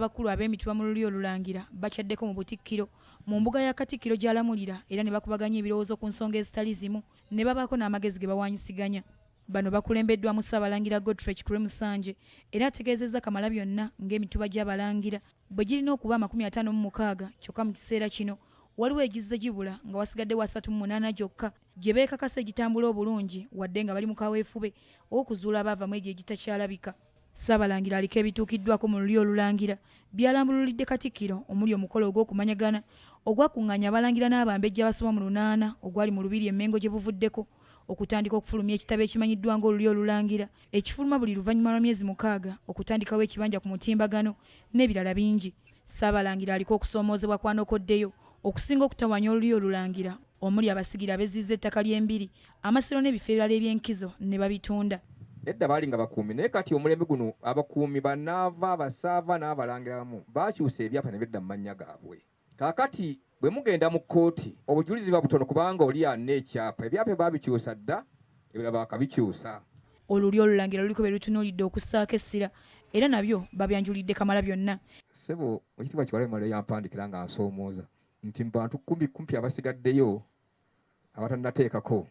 Abakulu ab'emituba mu Lulyo Olulangira bakyaddeko mu Butikkiro mu mbuga ya Katikkiro gy'alamulira era ne bakubaganya ebirowoozo ku nsonga ezitali zimu ne babaako n'amagezi ge bawaanyisiganya. Bano bakulembeddwamu Ssaabalangira Godfrey Kikulwe Musanje era ategeezezza Kamalabyonna ng'emituba gy'Abalangira bwe girina okuba 56 kyokka mu kiseera kino waliwo egizze gibula nga wasigaddewo 38 gyokka gye beekakasa egitambula obulungi wadde nga bali mu kaweefube ow'okuzuula abaava mu egyo egitakyalabika. Ssaabalangira aliko ebituukiddwako mu Lulyo Olulangira by'alambululidde Katikkiro omuli omukolo ogw'okumanyagana ogwakungaanya Abalangira n'Abambejja abasoba mu lunaana ogwali mu Lubiri e Mmengo gye buvuddeko, okutandika okufulumya ekitabo ekimanyiddwa ng'Olulyo Olulangira ekifuluma buli luvannyuma lwa myezi mukaaga, okutandikawo ekibanja ku mutimbagano n'ebirala bingi. Ssaabalangira aliko okusoomoozebwa kw'anokoddeyo okusinga okutawaanya Olulyo Olulangira omuli abasigire abezzizza ettaka ly'embiri, amasiro n'ebifo ebirala eby'enkizo ne babitunda. Edda baali nga bakuumi naye kati omulembe guno abakuumi banaava abasaava n'abalangira abamu baakyusa ebyapa ne bedda mu mannya gaabwe. Kaakati bwe mugenda mu kkooti obujulizi buba butono kubanga oli alina ekyapa, ebyapa baabikyusa dda ebirala baakabikyusa. Olulyo Olulangira luliko bye lutunuulidde okussaako essira era nabyo babyanjulidde Kamalabyonna. Ssebo Oweekitiibwa Kiwalabye Male yampandikira nga ansoomooza nti mu bantu kumpi kumpi abasigaddeyo abatannateekako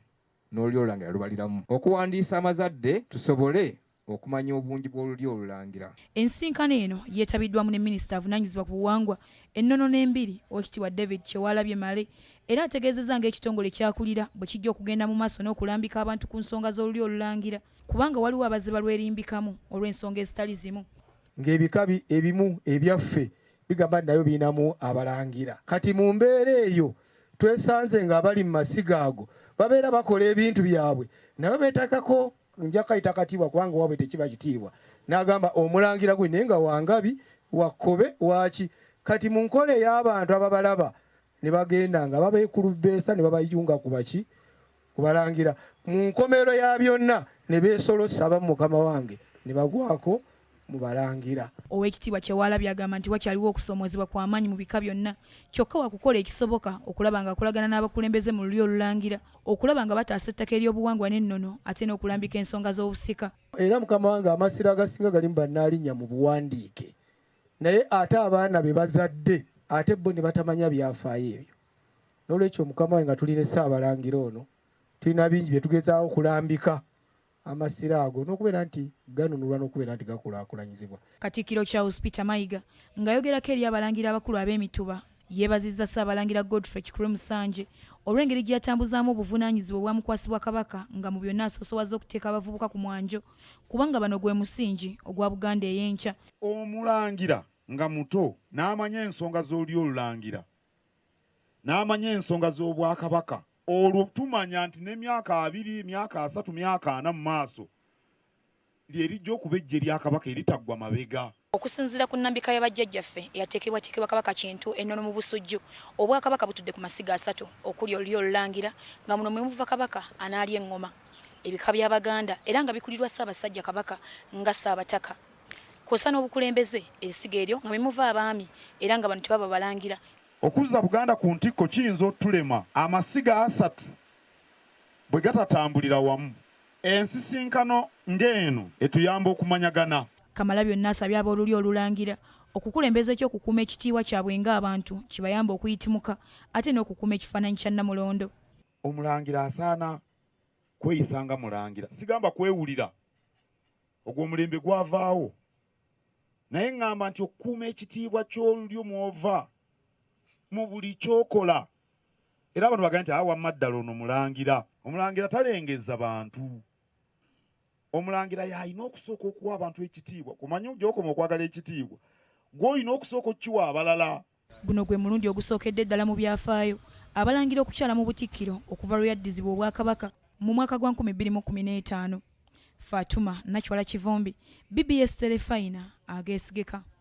n'Olulyo Olulangira lubaliramu okuwandiisa amazadde tusobole okumanya obungi bw'Olulyo Olulangira. Ensisinkano eno yeetabiddwamu ne Minisita avunaanyizibwa ku buwangwa, ennono n'embiri, Oweekitiibwa David Kyewalabye Male era ategeezezza ng'ekitongole ky'akulira bwe kijja okugenda mu maaso n'okulambika abantu ku nsonga z'Olulyo Olulangira kubanga waliwo abazze balwerimbikamu olw'ensonga ezitali zimu. Ng'ebika ebimu ebyaffe bigamba nti nabyo birinamu Abalangira. Kati mu mbeera eyo twesanze ng'abali mu masiga ago babeera bakola ebintu byabwe nabo beetakako nja kayita katiibwa kubanga waabwe tekiba kitiibwa n'agamba omulangira gwe naye nga wangabi wakkobe waaki. Kati mu nkola ey'abantu ababalaba ne bagenda nga babeekulubbeesa ne babayunga ku baki ku Balangira mu nkomerero ya byonna ne beesolossa abamu mukama wange ne bagwako mu Balangira. Oweekitiibwa Kyewalabye agamba nti wakyaliwo okusoomoozebwa kwa maanyi mu bika byonna kyokka wakukola ekisoboka okulaba ng'akolagana n'abakulembeze mu Lulyo Olulangira okulaba nga bataasa ettaka ery'obuwangwa n'ennono ate n'okulambika ensonga z'obusika. Era mukama wange amasiro agasinga galimu bannaalinnya mu buwandiike naye ate abaana be bazadde ate bo ne batamanya byafaayo ebyo. N'olwekyo mukama wange nga tuli ne Ssaabalangira ono tulina bingi bye tugezaako okulambika amasiro ago n'okubeera nti ganunulwa n'okubeera nti gakulaakulanyizibwa. Katikkiro Charles Peter Mayiga ng'ayogerako eri Abalangira abakulu ab'emituba yeebazizza Ssaabalangira Godfrey Kikulwe Musanje olw'engeri gye yatambuzaamu obuvunaanyizibwa obwamukwasibwa Kabaka nga mu byonna asoosowaza okuteeka abavubuka ku mwanjo kubanga bano gwe musingi ogwa Buganda ey'enkya. Omulangira nga muto n'amanya ensonga z'Olulyo Olulangira n'amanya ensonga z'Obwakabaka, olwo tumanya nti n'emyaka 20, myaka 30, myaka 40 mu maaso lye lijja okuba eggye lya Kabaka eritaggwa mabega. Okusinziira ku nnambika ya bajjajjaffe eyateekebwateekebwa Kabaka Kintu e Nnono mu Busujju, Obwakabaka butudde ku masiga asatu okuli Olulyo Olulangira nga muno mwe muva Kabaka anaalya eŋŋoma, ebika by'Abaganda era nga bikulirwa Ssaabasajja Kabaka nga Ssaabataka kw'ossa n'obukulembeze, essiga eryo nga mwe muva abaami era nga bano tebaba Balangira. Okuzza Buganda ku ntikko kiyinza otulema amasiga asatu bwe gatatambulira wamu. Ensisinkano ng'eno etuyamba okumanyagana. Kamalabyonna asabye ab'Olulyo Olulangira okukulembeza eky'okukuuma ekitiibwa kyabwe ng'abantu kibayambe okuyitimuka ate n'okukuuma ekifaananyi kya Nnamulondo. Omulangira asaana kweyisa nga Mulangira. Sigamba kwewulira, ogwo omulembe gwavaawo. Naye ŋŋamba nti okukuuma ekitiibwa ky'olulyo mw'ova mu buli ky'okola. Era abantu bagambe nti, Aa wamma ddala ono Mulangira. Omulangira talengezza bantu. Omulangira y'alina okusooka okuwa abantu ekitiibwa. Kumanya gy'okoma okwagala ekitiibwa, gw'olina okusooka okukiwa abalala. Guno gwe mulundi ogusookedde ddala mu byafaayo Abalangira okukyala mu Butikkiro okuva lwe yaddizibwa Obwakabaka mu mwaka gwa 2015. Fatuma Nakiwala Kivumbi, BBS Terefayina, ageesigika.